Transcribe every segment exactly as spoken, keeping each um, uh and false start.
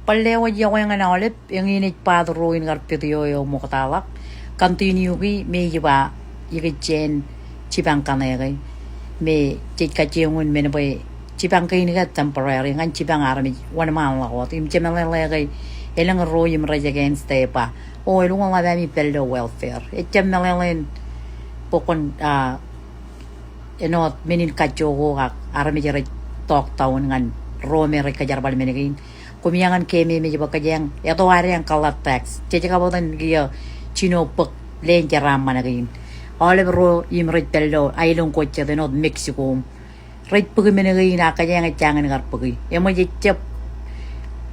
Bar lewōj yokwe ñan aolep, eñin ej part ruo in kar video eo ṃoktaḷọk. Continue ki me ij ba ikijjien jipañ kaṇe ke. Me jej kajjioñ in men bwe jipañ kein ke temporary, ñan jipañ armej wōnṃaanḷọk wōt. Im jemeḷeḷe ke elōñ ruo im rej against e ba, o, elukkuun ḷap ami pād ilo welfare. Ejjab meḷeḷein bwe kwōn, ah, āinwōt men in kajjojo ak armej rej talk down ñan ruo me rej kōjerbal men kein. Koṃi ñan keememej bwe kōjeañ eto ad eañ kōḷḷā tax. Jej kab etan kiiō jino bōk leen jeraaṃṃan kein. Aolep ruo im rej pād ilo aelōñ ko jet āinwōt Mexico im rej bōki men kein ak kōjeañ ejjañin kar bōki. Eṃōj ejjab,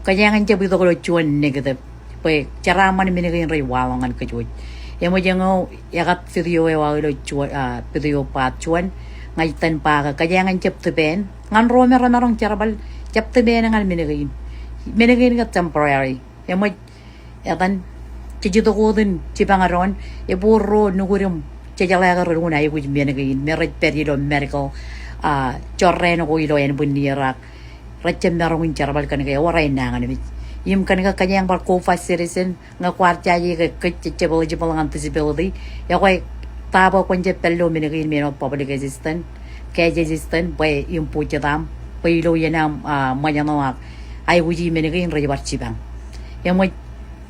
kōjeañ en jab itok ilo juon negative. Bwe jeraaṃṃan men kein rej waḷọk ñan kōj wōj. Eṃōj eñeo ekat video eo aō ilo juon, ah, video part juon. Ña ij itōn ba ke kōjeañ en jab depend ñan ruo me remaroñ jerbal, jab depend ñan men kein. Men kein ke temporary. Eṃōj etan, jej itok wōt in jipañ doon, ebooḷ ruo nukūd im jejeḷā ke relukkuun aikuj men kein me rej pād ilo medical, ah, jorrāān ko ilo ānbwinnier ak rejjab maroñ in jerbal kōn ke ewōr aer nañinmej. Im kōn ke kōjeañ bar COFA citizen, ñe kwaar jaje ke kōj jejjab eligible ñan disability, ekwe ta bwe kwōn jab pād ilo men kein me āinwōt public assistance, cash assistance, bwe in bujjetaṃ, bwe ilo iien aṃ, ah, ṃōjṇọ ak aikuji men kein rej bar jipañ. Eṃōj,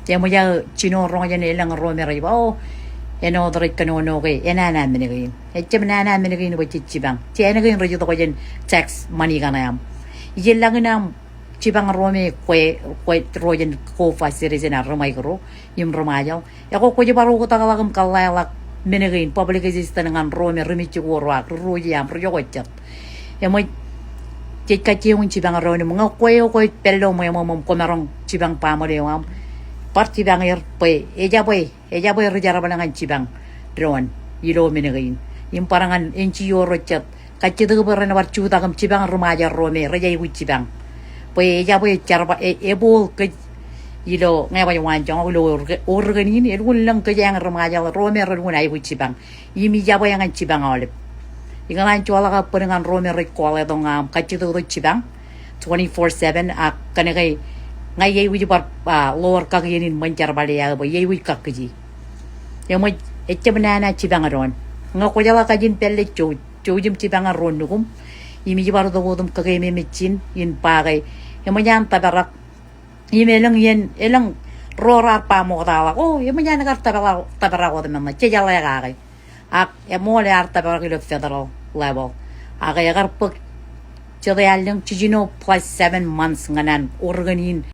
eṃōj aō jino roñjake elōñ ruo me rej ba, o, āinwōt rej kōnono ke enana men kein. Ejjab nana men kein bwe jej jipañ. Jān kein rej itok jān tax ṃani kaṇe aṃ. Ijellọkin aṃ jipañ ruo me kwe, kwe ruo jān COFA citizen ak ri-Ṃaikro im ri-Ṃajeḷ. Ekwe kwōj bar oktakḷọk im kōḷḷāḷọk men kein public assistance ñan ruo me ri-Mejiko ro ak ri-Roji aṃ ri-jokwe jet. Eṃōj, jej kajjioñ in jipañ doon im ñe kwe eo kwōj pād ilo ṃweo ṃōṃ im kwōmaroñ jipañ baaṃle eo aṃ, bar jipañ er bwe ejabwe, ejabwe ri-jerbal ñan jipañ doon ilo men kein. Im bar ñan NGO ro jet kajjitōk bwe ren bar jutak im jipañ ri-Ṃajeḷ ruo me rej aikuj jipañ. Bwe ejabwe jerbal, e, ebooḷ kōj ilo, ñe baj waan joñak ilo Ore-, Oregon in, elukkuun lōñ kōjeañ ri-Ṃajeḷ ruo me relukkuun aikuj jipañ. Im ijabwe ñan jipañ aolep. Ikōṇaan joḷọk aō bōd ñan ruo me rej call etok ña im kajjitōk tok jipañ twenty-four seven ak kōnke ña iaikuj bar, ah, lower kakien in ṃōn jerbal eo aō bwe iaikuj kakkije. Eṃōj, ejjab nana jipañ doon. Ñe kwōjeḷā kajin pālle jouj, jouj im jipañ ruo nukūṃ. Im ij bar itok wōt im kakeememej ijin in ba ke eṃōj an tōprak. Im elōñ iien, elōñ ruo raar ba ṃoktaḷọk, o, eṃōj an kar tōprak, tōprak wōt men ṇe, jejeḷā kake. Ak eṃool ear tōprak ilo federal level. Ak ekar bōk jet ear lōñ jiljino plus seven months ñan an Oregon in